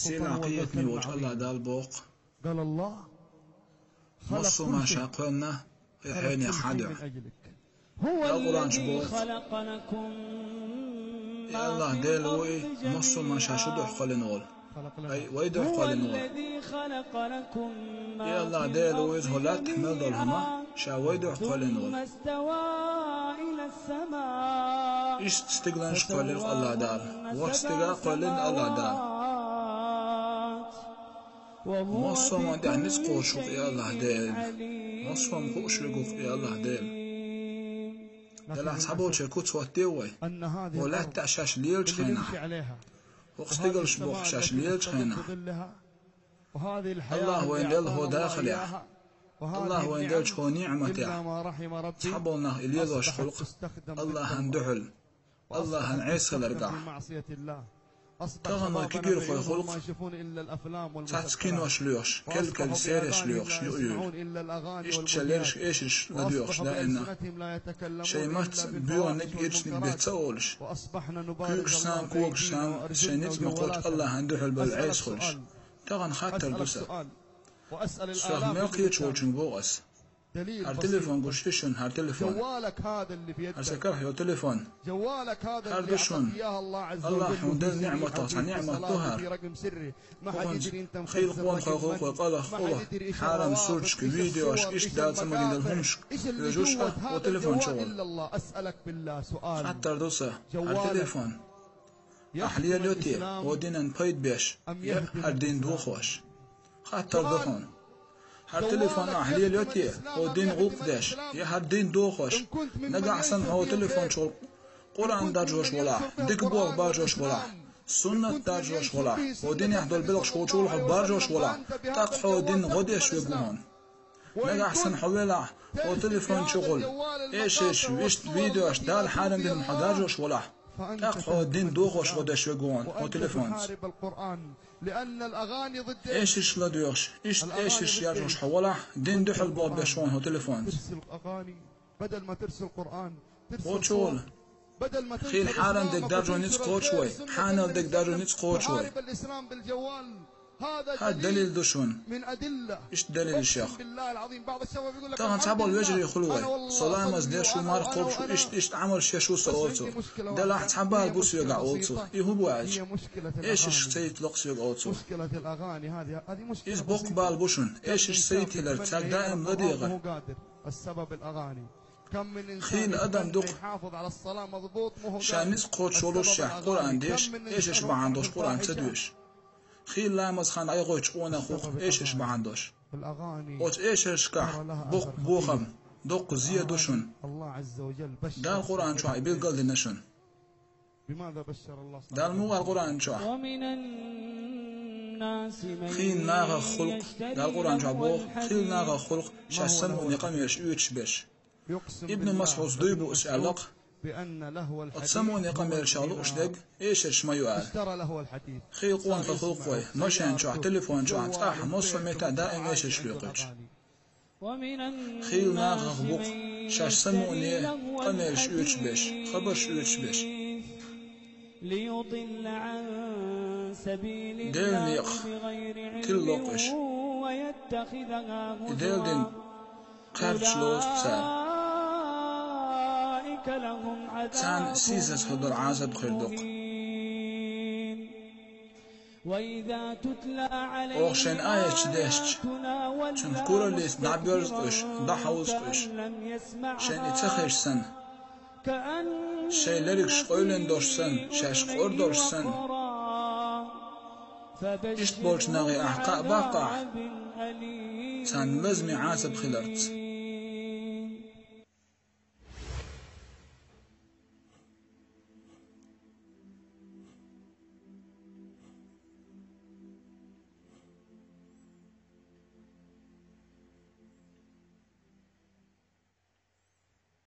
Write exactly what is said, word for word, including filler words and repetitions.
Сийлахь, къинхетаме волчу АллахӀ Дала боху: массо а маьрша кхоьллина хьенех хьан дуьхьа. Дала Къуръан чу боху: и АллахӀ Дела ву и, массо а маьрша шун дуьхьа кхоьллина волу. Ай, вайн дуьхьа кхоьллина волу. И АллахӀ Дела ву иза, хӀокху лаьттахь мел долу хӀума, ша вайн дуьхьа кхоьллина волу. Иштта стигланаш кхоьллина АллахӀ Дала. ВорхӀ стигал кхоьллина АллахӀ Дала. Массо а хӀуманна тӀехь ницкъ кхочуш ву-кх и АллахӀ Дела. Массо а хӀума хууш верг ву-кх и АллахӀ Дела. Делахь цхьаболчеран куц хӀоттаде вай, хӀокху лаьттахь шаьш лелачу хенахь, хӀокху стигалш боху шаьш лелачу хенахь. АллахӀа вайна делла хӀокху дахарехь, АллахӀа вайна деллачу хӀокху ниӀматехь, цхьаболу нах и лелош хуьлу-кх АллахӀан дуьхьал, АллахӀан Ӏеса хиларгахь. Тахана вай кегийрхой хуьлу-кх, цхьацца кинош лоьхуш, керла-керла сереш лоьхуш, юй-юй. Иштта шайн лерриш, эшарш ладоьгӀуш даимна. Шайн маттаца боьханиг а, ирчаниг а бен ца олуш, куьйгашца а, когашца а шайн ницкъ ма кхоччу АллахӀан дуьхьал бевлла Ӏеса хуьлуш. Тахана хаттар ду сан. Сох мел кхеташ волчуьнга боху ас. ХӀара телефон гуш ю шуна, хӀара телефон. ХӀара сан карахь йолу телефон. ХӀара ду шуна. АллахӀа хьуна делла ниӀматех цхьа ниӀмат ду хӀара. ХӀокхуьнца хийла къонахой хуьлу-кх вай къайлаха, къулахь, хьарам сурташка, видеошка, иштта Дала ца магийна долу хӀуманашка хьоьжуш а, хӀокху телефон чухула. Хаттар ду сан, хӀара телефон ахь лелайо те, хӀокху динан пайда беш, я хӀара дин дохош? Хаттар ду хьуна. ХӀара телефон ахь лелайо те, хӀокху дин гӀуллакх деш, я хӀара дин дохош? Нагахь санна хьо хӀокху телефон чухула Къуръан даржош волахь, дика болх баржош волахь, суннат даржош волахь, хӀокху динехь долу белхаш хӀокху чухула хьо баржош волахь, тӀаккха хьо дин гӀо деш верг ву хьуна. Нагахь санна хьо велахь, хӀокху телефон чухула эшарш, вист, видеош, Дала хьарам дина хьо даржош волахь, тӀаккха хьо дин дохош гӀо деш верг ву хьуна хӀокху телефонца. Эшарш ладоьгӀуш, иштта эшарш яржош хьо волахь, дин дуьхьал болх беш ву хьуна хӀокху телефонца. Хьо чухула хийла хьарам дерг даржо ницкъ кхочуш вай, хьанал дерг даржо ницкъ кхочуш вай. ХӀара далил ду шуна. Иштта далилаш ю-кх. Тахана цхьаболу вежарий хуьлу вай. Со ламаз деш ву, марха кхобуш ву, иштта, иштта Ӏамалш еш ву со, олу цо. Делахь цхьа бала бу соьгахь, олу цо. И хӀун бу аьлча, эшаршка ца йитало-кх соьга, олу цо. Иза боккха бала бу шуна. Эшарш ца йита хилар, цаьрга даим ладегӀар. Хийла адам ду-кх, ша ницкъ кхочуш волушшехь Къуръан деш, эшарш бахьана долуш Къуръан ца доьшу. Хийла ламаз хан дӀайохуьйтуш къонах ву-кх эшарш бахьана долуш. Оцу эшаршкахь боккха бохам, доккха зен ду шуна. Дала Къуръан чохь и билгалдина шуна. Дала муха аьлла Къуръан чохь? Хийла нахах хуьлу-кх, Дала Къуръан чохь боху, хийла нахах хуьлу-кх шаьш самукъане къамелаш оьцуш берш. Ибн МасӀуда дуй бу аса аьлла-кх, оцу самукъане къамелашах лууш дерг эшарш ма ю аьлла. Хийла къонахий хуьлу-кх вай, машен чохь, телефон чохь, цӀахь, массо а меттехь даим эшарш лоькхуьйтуш. Хийла нахах бу-кх шаьш самукъане къамелаш оьцуш берш, хабарш оьцуш берш. Делан некъах тилла ло-кх уьш. И Делан дин кхаьрдаш лоцу цара. Царна сийсаз хир долу Ӏазап хир ду-кх. Оха шайна аяташ дешча, цуьнан кураллица дӀабоьрзу-кх уьш, дӀахьовзу-кх уьш. Шайна и ца хезаш санна, шайн лергаш къевлина долуш санна, шаьш къора долуш санна. Иштта болчу нахе ахь кхаъ баккха ахь, царна лазаме Ӏазап хиларца.